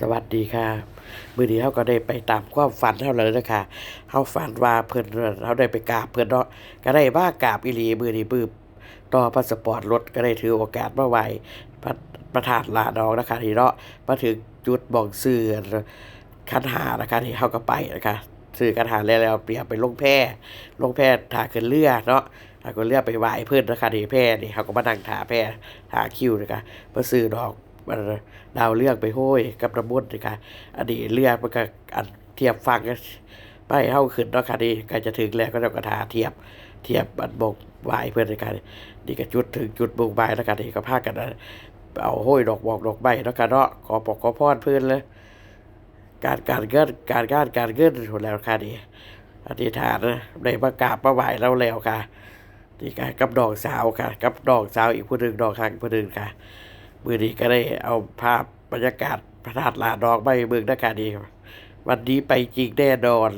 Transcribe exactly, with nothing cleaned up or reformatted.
สวัสดีค่ะ มื้อนี้เฮาก็ได้ไปตามความฝันเฮาแล้วนะคะ เฮาฝันว่าเพิ่น เฮาได้ไปกราบเพิ่นเนาะ ก็ได้มากราบอีหลี มื้อนี้มื้อต่อพาสปอร์ตรถ ก็ได้ถือโอกาสมาไหว้พระ พระธาตุหล้าหนองนะคะนี่เนาะ มาถึงจุดหม่องซื้อขันห้านะคะนี่ เฮาก็ไปนะคะ ซื้อขันห้าแล้ว แล้วเตรียมไปลงแพ ลงแพท่าขึ้นเรือเนาะ ท่าขึ้นเรือไปไหว้เพิ่นนะคะนี่ แพนี่ เฮาก็มานั่งท่าแพ ท่าคิวนะคะ มาซื้อดอก ดาวเรืองไปโฮยกับน้ำมนต์นี่ค่ะ อันนี้เรือมันก็อันเทียบฝั่งก็ไปเฮาขึ้นเนาะค่ะนี่ ใกล้จะถึงแล้ว เขาเจ้าก็ท่าเทียบ เทียบอันหม่องไหว้เพิ่นนี่ค่ะ นี่ก็จุดถึงจุดมุ่งหมายแล้วค่ะนี่ ก็พากันเอาโฮยดอกหมากดอกไม้เนาะค่ะเนาะ ขอปกขอพรเพิ่นเลย การ การเงิน การงาน การเงินพู้นแหล้วค่ะนี่ อธิษฐานนะ ได้มากราบมาไหว้ลาวแล้วค่ะ นี่ค่ะ กับน้องสาวค่ะ กับน้องสาวอีกผู้หนึ่ง น้องฮักผู้หนึ่งค่ะ มื้อนี้ก็ได้เอาภาพบรรยากาศพระธาตุหล้าหนองมาให้เบิ่งนะคะนี่ วันนี้ไปจริงแน่นอน